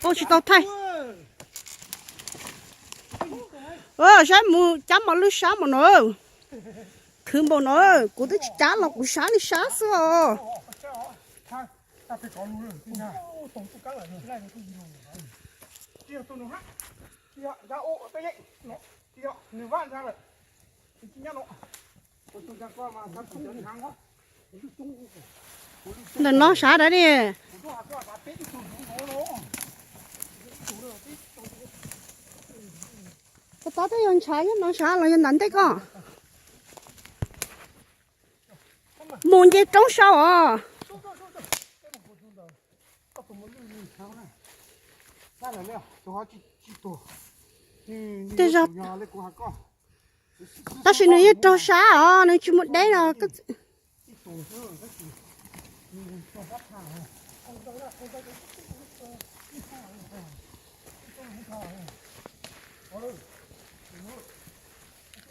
Ua tsis tau thaij. Saib mus cab mos lwj sab npaum no. Khwv npaum no, kuv twb tsis cab los kuv sab li sab xwb os. Ntawm no sab dab di. Tab tab twb yog ntshav nyob no sab los yog nram ntej koj. Mus nce roob sau os. Tej zaug, tab sis nws yeej raug sab os, nws tsis muaj deb no.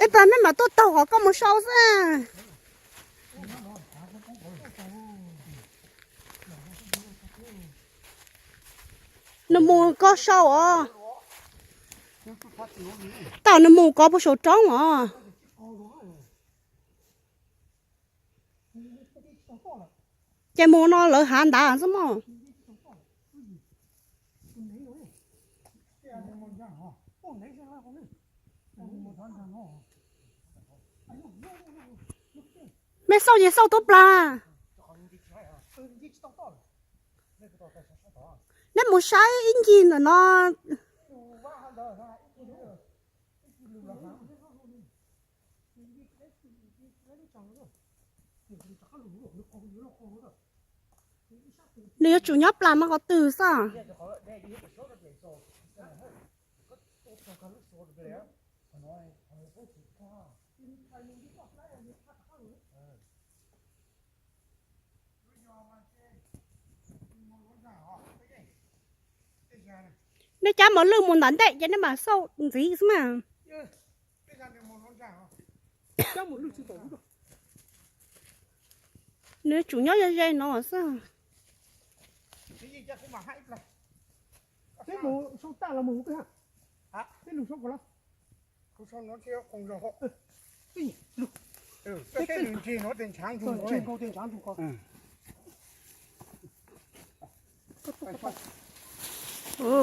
Ib pas mej mam tuaj taug qhov koj mus sau xwb. Nws mus koj sau os. Tam nws mus koj puag saum roob os. Ces mus no lawv hav ntawd xwb mog. Mej xauj ces xauj tub plag. Neb mus saib ib ncig ntawm no. Nws yuav tsum nyob plas mas qhov twg xwb. Neb cab mos lwj mus nram ntej ces neb mam xauj ntxiv xwb mas. Nws tsum nyob ze ze no xwb.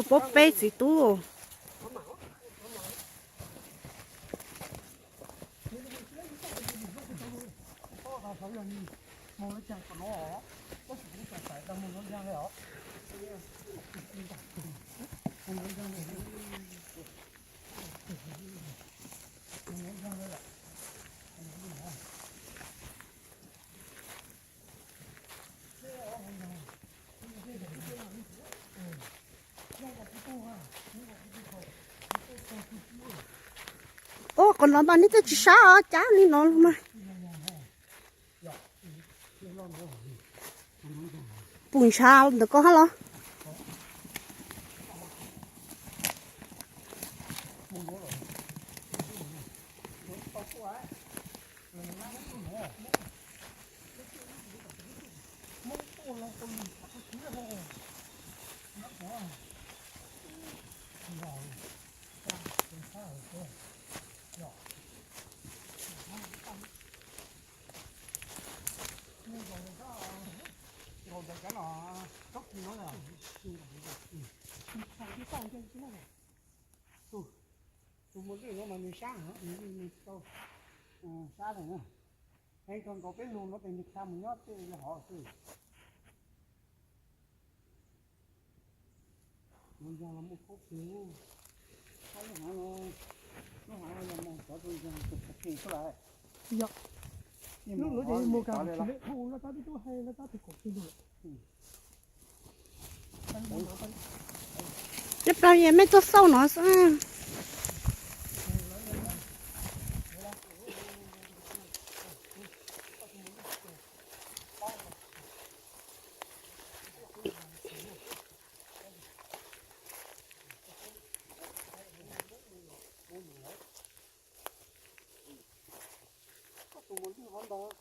Puab peb txiv tub. Ua qhov no mas neb twb tsis sab os, cab li no los mas. Pum ntshav ntawm ko hab los. Tus mus lwj no mas nws sab heev, nws tsis tau sab lawm na. Heev kawg nkaus peb lug no ces nws xa mus nyob tej hov xwb. Mus yog los mus khaub plig, sab lub hav no, lub hav no yog mus cov tus yog tus khaub plig xwb lawm. Yog, lub no ces mus kas tsis lawm, laj tab tub tub hais laj tab tus khaub plig lawm. Ib plag yog mej tuaj xauj no xwb. Koj tus mus lwj hov ntawd,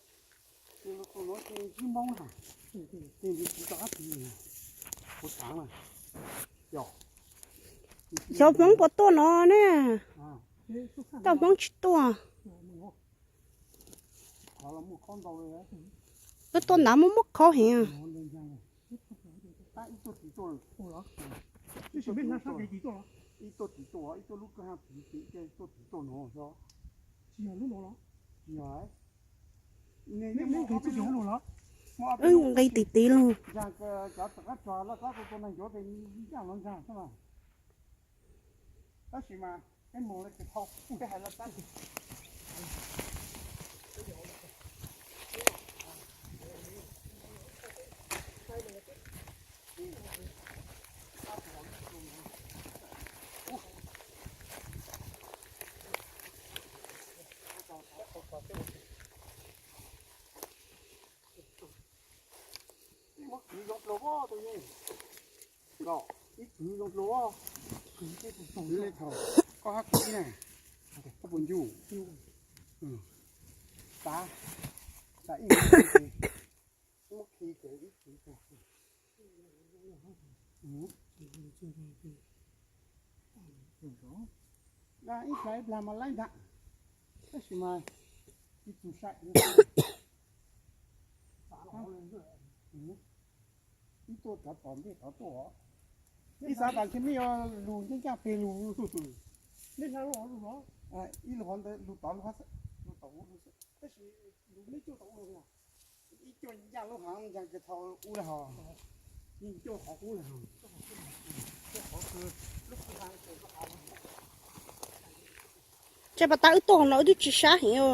tus no ces ntsib Hmoob na, ces nws tsis rov qab tis kuv thav na. Cov Hmoob puas tuaj no ne? Cov Hmoob tsis tuaj. Wb tuaj nrad muaj muaj khob heev. Wb nqis tiv tiv lug. Ib kwv zoo dlua tus yej, ib kwv zoo dlua, kwv le thaum koj hab kwv ne, koj puas ncu? Tav, tav ib, muab khi ces ib kwv tag. Ib plag ib plag mas laib ntag, tab sis mas ib tug sai. Ib tuaj rov tom ntej rov tuaj, ib xav tas ntshe mej yuav lug ncaj ncaj peg lug. Ib lug hov ntawd lug tod lug, lug tom ub lug xwb, tab sis lug meb cuaj tom ub lug, ib cuaj ncaj lub haav ncaj kawg thaum ub lawm hos, yeej cuaj qhov qub lawm hos. Tseg pas tas wb tuaj no wb twb tsis sab heev.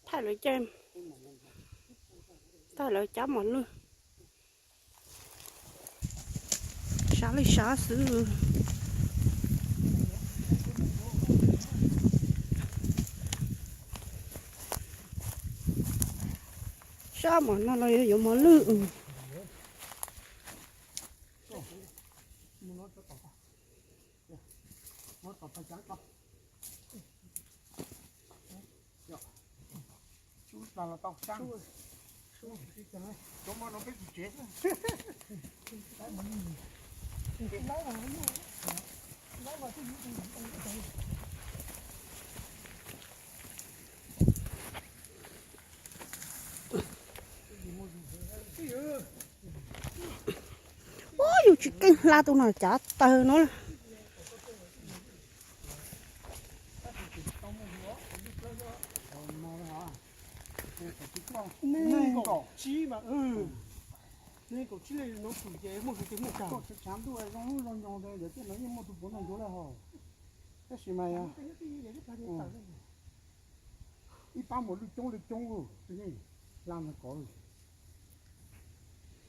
Thaij lawv, thaij lawv cab mos lwj. Sab li sab xwb. Sab mos no los yuav yuav mos lwj. Ub, yus tsis keej hla tus no cav tawg no. Nees nkaum tsib mas, nees nkaum tsib le no pwm ces muaj hwv ces muaj kag. Tshav ntuj zoo lub zoo nyoos ntawd ces tej no yeej muaj tus puav no ntsuav lawm hos. Tab sis mas ib pab mos lwj coob li coob, hla ntawd kov,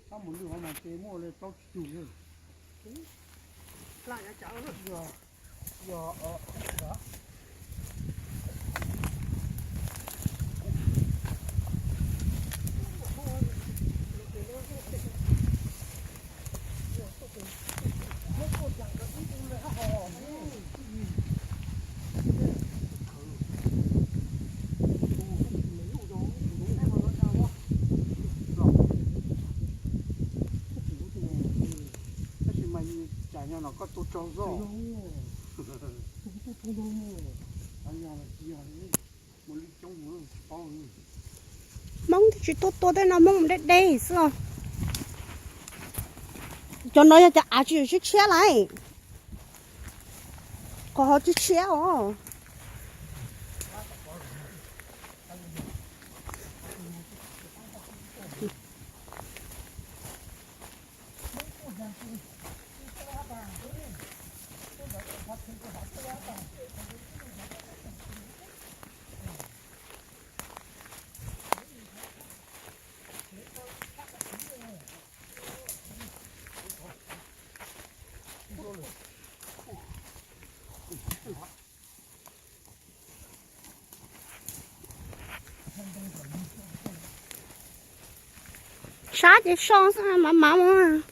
pab mos lwj hov mas ces muaj li plaub tsib tug li. Tab sis mas cas nyob no koj tuaj tsaug zog. Hmoob twb tsis tuaj tua tej no, Hmoob mus deb deb xwb os. Cov no yog cov av tsis tshiab tshiab lawm. Qhov ho tshiab tshiab os. Sab ces so xwb mas mam mus.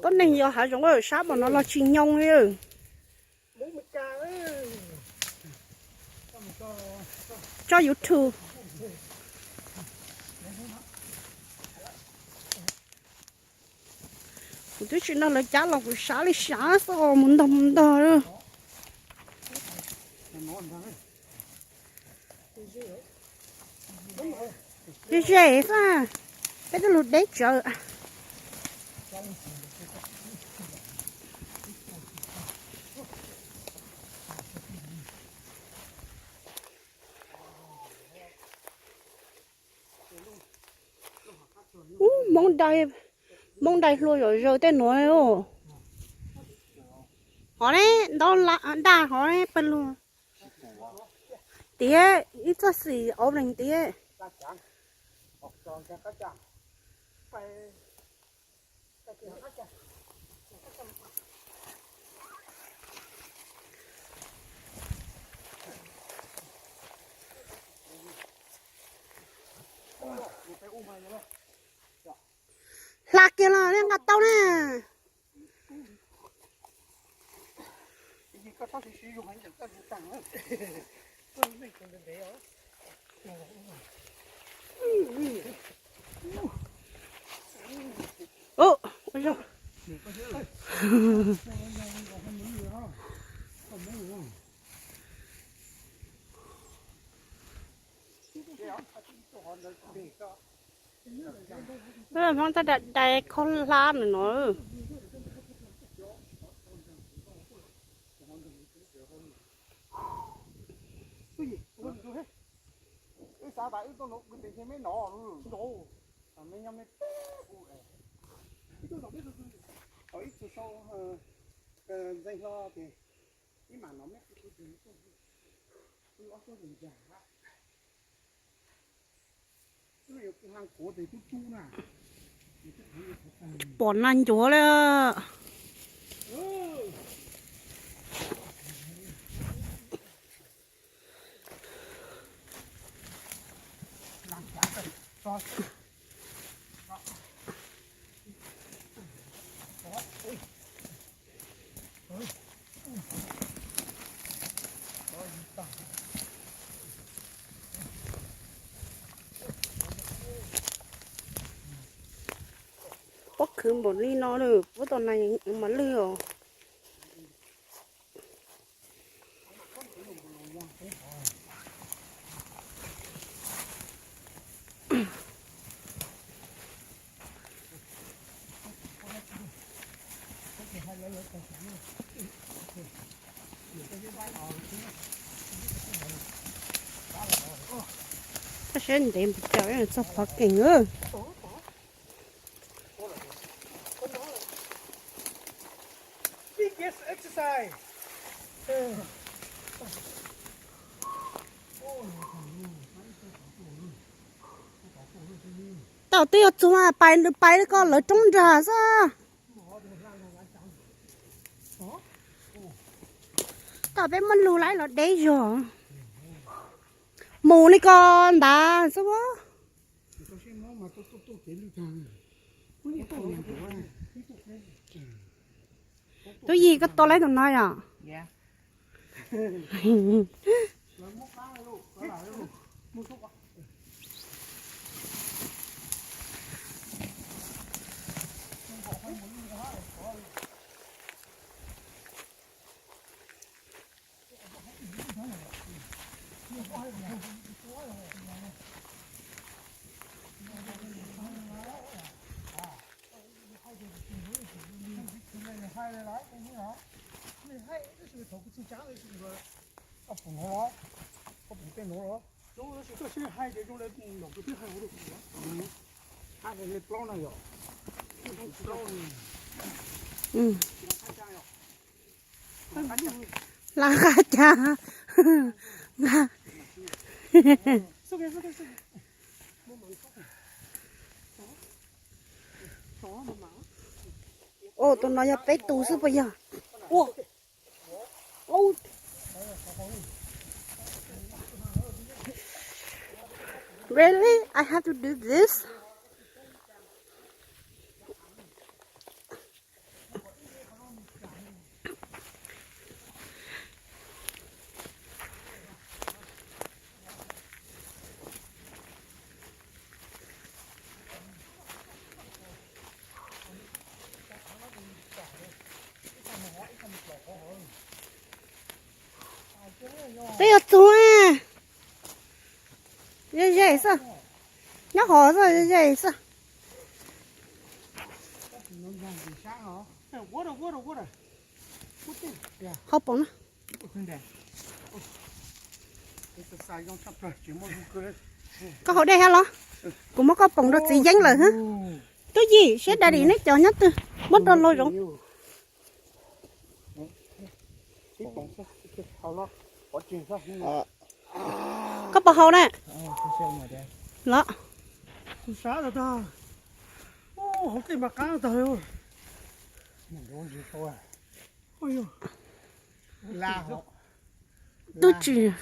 Tuab neeg yos hav zoov sab npaum no los tsis nyoo li. Tso YouTube. Kuv twb tsis nrog lawv cab los kuv sab li sab xwb os, mus ntog mus ntog. Ze ze xwb, peb twb lug deb tsawv. Ub, Hmoob dai, Hmoob dai hlua zom zaws tej nuav. Hov ne, ntau daj hov ne pawg lug. Tiav ib txoj xim ov neeg tiav. Hla kiag los nej nqa tau na. Hmoob tab dai khaub hlab nws no. Wb xav tas wb tuaj nuv kwv tij me nov, ib tug sau ntxeeg hlo ces ib mam nov me ob tuaj ntag. Pom nag ncuav li. Pob khwv npaum li no lawm, puab tom nag mas lwj os. Tab sis ntev npaum cas txog pov keeg. Tau twb yuav txug mas pais, pais li ko lawv roob nrag xwb. Tau peb muab lug laib los deb zog. Mus li ko ntav xwb. Tub Yig, koj tua laib tus no yom? Laj qab cas. Tus no yog peb tus xwb puas yog? Ua, ua. Really? I have to do this? Peb yuav txug, ze ze xwb. Nyob hov xwb, ze ze xwb. Qhov poom na. Koj haus dej thiab los? Kuv muab koj poom rau txiv yeeb lawm hab. Tub Yim, seb daddy neb cov nyob twg, muab rau lau zoov. Koj puas haus na? Los. Tub tsis.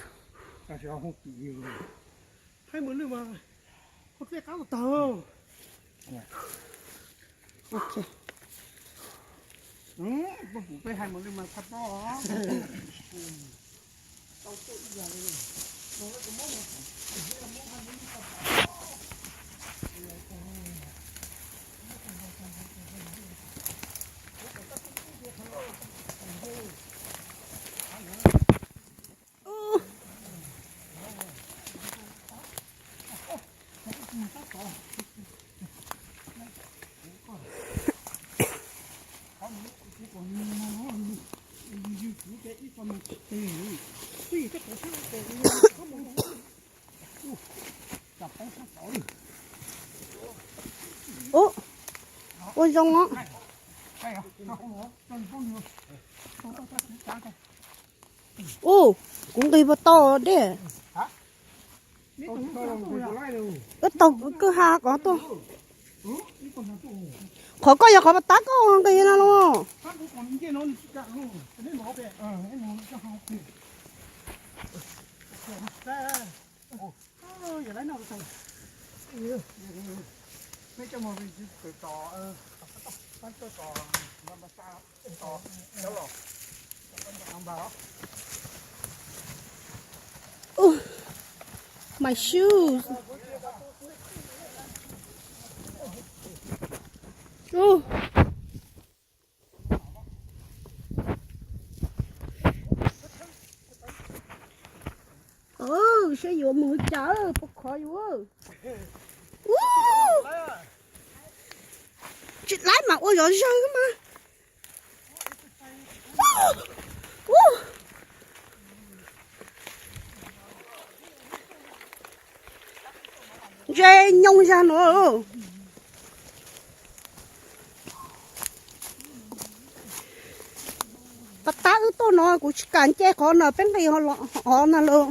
Ub, ua zoo os. Ub, kuv nqis puas tau dej? Wb taug kwj ha kov tuaj. Qhov koj yog qhov pas tab koj nqis na los. Uh, my shoes. Uh. Seb yuav mus cas, puas khov yuav. Tsis laib mas ua zov zawg mas. Ntse nyooj zag no. Pas tab wb tuaj no kuv tsis kam nce qhov no peb nqis hov na los.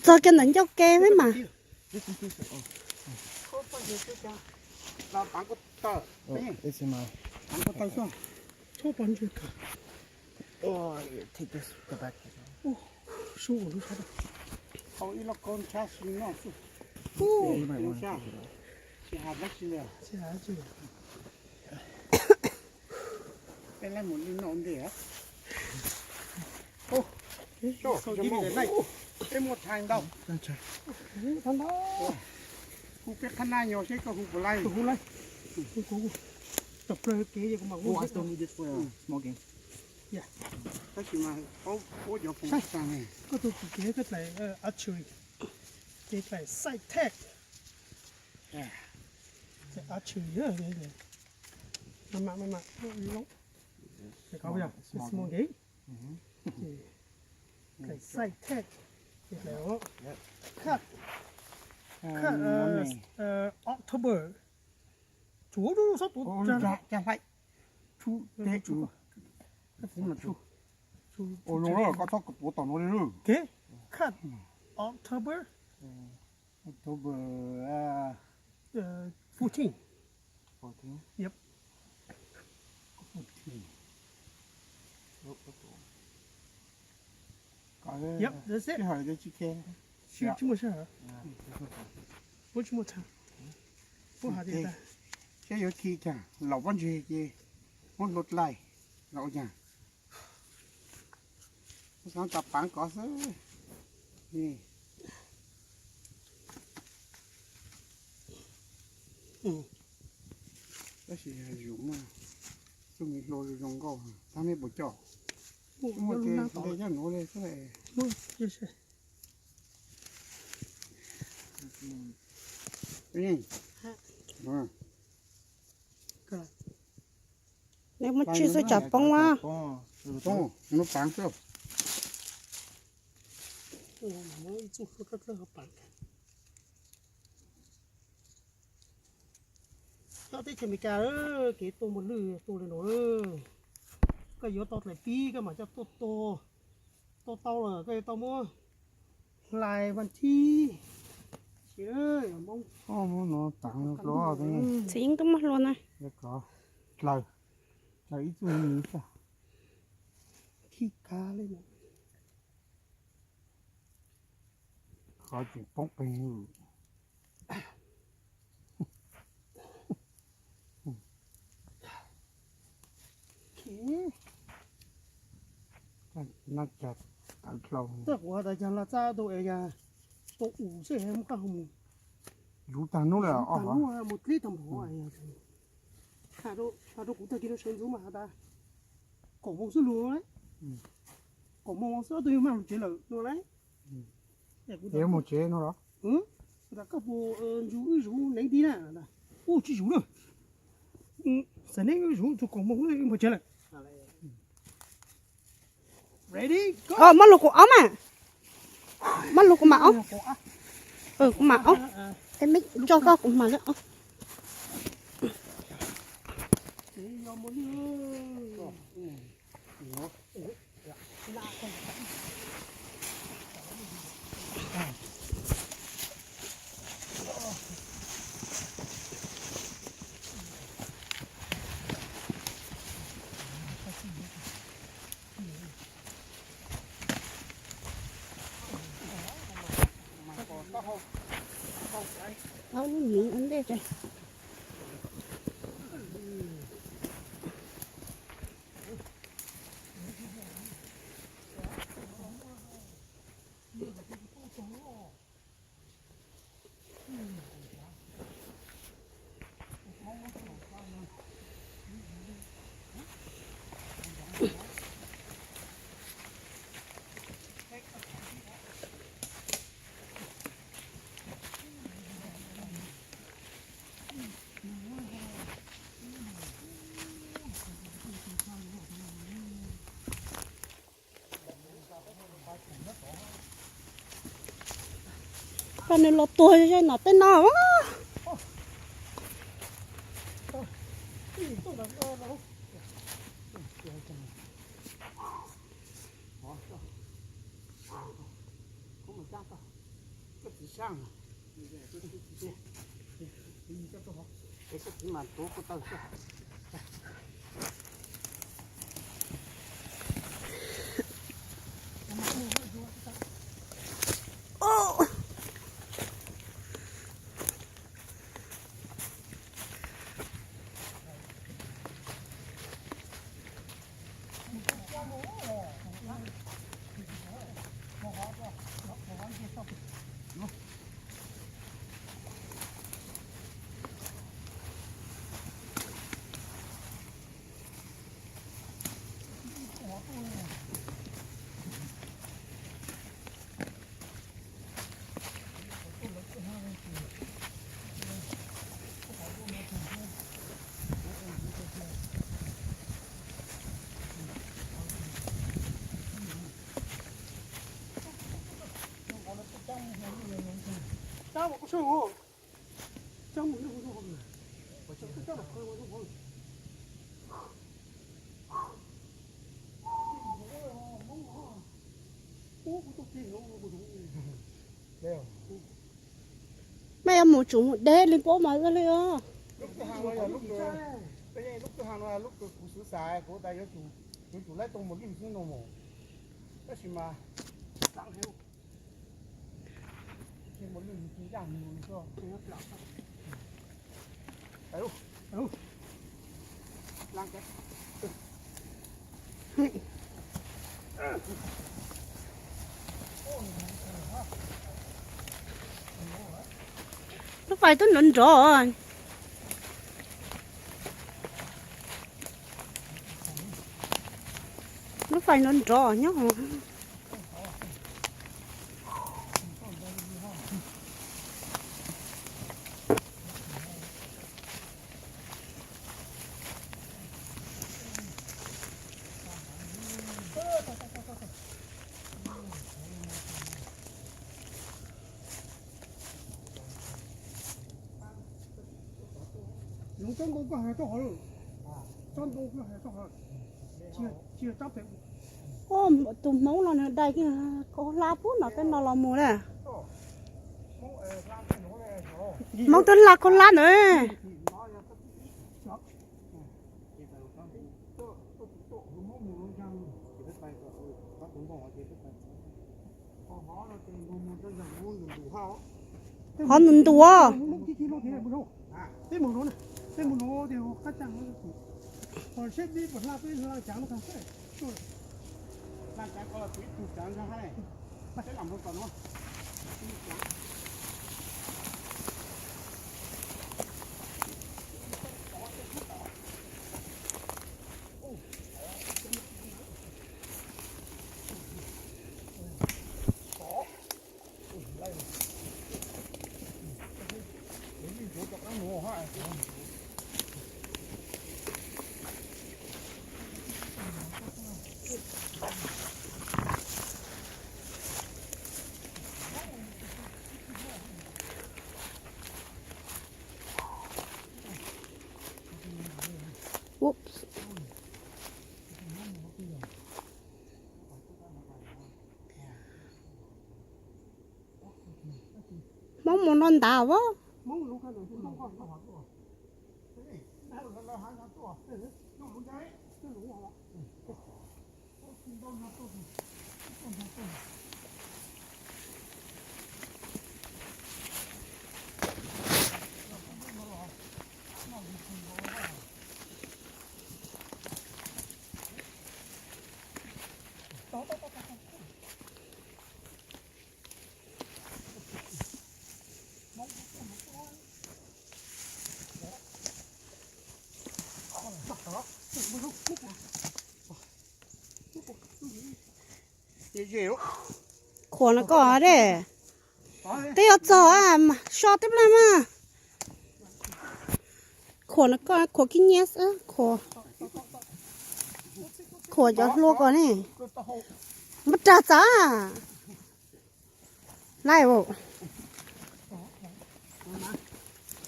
Txog kiag ntawm ncauj ke me mas. Peb mus li no ntej. Peb muaj thaij ntau. Hu peb qhab nab nyo seb koj hu puas laij. Tab sis mas paub puab cov foom tag ne. Koj tus kev koj dlaim archery, kev dlaim sight tag. Archery, mam mam mam mam. Small game. Cái side tag. Cut. Cut, uh, October. Chuv rau sab tuav. Ua zoo los koj txhob tuav tom no li. Okay. Cut. October. October, uh, fourteen. Fourteen? Yep. Fourteen. Yep, that's it. Sij hawm twb tsis khe. Sij hawm tsis muaj sij hawm. Puab tsis muaj txha. Puab has tias saib yuav khi cas, laus pob ntseg ces muab hlua dlaim los ua cas. Xav tas paav kov xwb. Tab sis yog zuv mas txuj mi hlua zoo nkauj, tab mej puas coj? Muaj ces nte coj nuav li xwb. Neb muab tswj xwb tsam poob a. Poob, nub paav xwb. Nyob teb chaws Amelikas, kev tua mos lwj tua li no, koj yuav tau dlaim pib koj mam coj tuaj tua. Tua tau lawm koj yuav tau muab hlais vas thib. Txiv yeej tub muab hlua na. Dlaws, dlaws ib txuj mi xwb. Khi kav li no. Qhov tseem poob qeeg. Taj kuv has tas yog laj txab tau es yog tau ub xwb es muab qaj hu mus. Yuv tag nub lawm, tag nub mus dlib tag npaum. Has rau kuv tag kis no sawv ntxov mas has tas kaum moos xwb lug lauj. Kaum moos xwb ob tug yawg maj lug tsev lawm no lauj. Yuav mus tsev no los? Has tas koj puas ntsus wb zuv neev ti na? Ub, tsis zuv na. Xam neeb wb zuv txug kaum moos wb mus tsev lawm. Ready, go. Mab lug kuv ob mas. Mab lug kuv mam ob. Kuv mam ob. Meb tso koj kuv mam ob. Ob lub miv ua ntej tsev. Koj nws los tuag ze nom tej no. Mej yuav mus tsuv mus deb li puab mas ua li os. Lub kwj ha no lub kuv xav kuv tas yuav tsum laib tau mos lwj xwb no mas, tab sis mas Lub fais twb nrov nrov. Lub fais nrov nrov nyob. Tus Hmoob no nws dai ko hlab pub no tej no los mus na. Hmoob twb hla ko hlab na. Qhov ntus ntus. Hmoob mus no ntag as. Khuam no koj de. Twb yuav txog so teb plag mas. Khuam no koj, khuam kib nyiab xwb, khuam cov hlua ko ne. Npaj rag txav. Laij,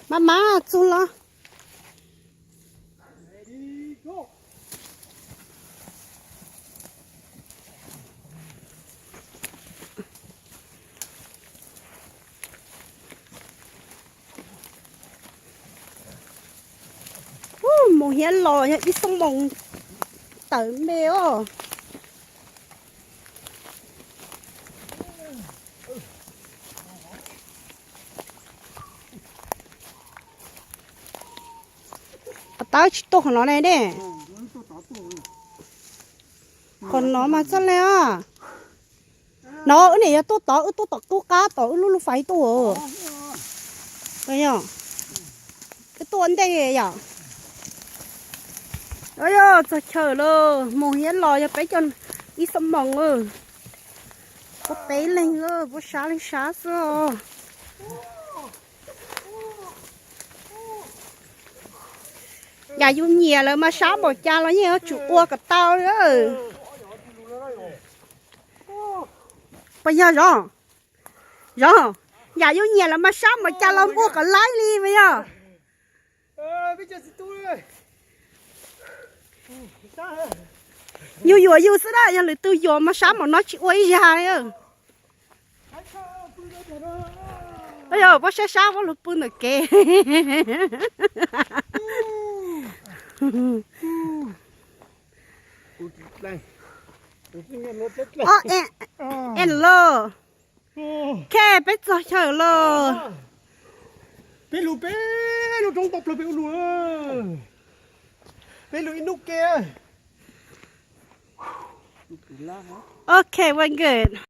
maj mam txug los. Ub, moos hiab los yog ib xuab moos tawm me os. Qhov tawb tsis tuaj qhov no ne ne. Qhov no mas txog le os. No wb niam yog tuaj tod, wb tuaj tom qub qab tom wb lub lub fais tuaj. Wb tuaj ua ntej yom. Yog txog chaw lawm, moos hiab los yog peb caug ib xuab moos. Puab peb leeg, puab sab leej sab xwb os. Yam yus nyiam lawm mas sab npaum cas los yeej yuav tsum ua kom tau. Puas yog zov? Zov. Yam yus nyiam los mas sab mas cas los npua kom laib li mas yog. Yus yuam yus xwb na, yog lwm tus yuam mas sab mas no tsis ua ib zag li. Yog, puab sab sab puab lug pw ntawm kev. Hello. Khej, peb txog chaw lawm. Peb lug, peb lug roob tau plaws peb ua lug. Peb lug ib nub ke. Ok, we're good.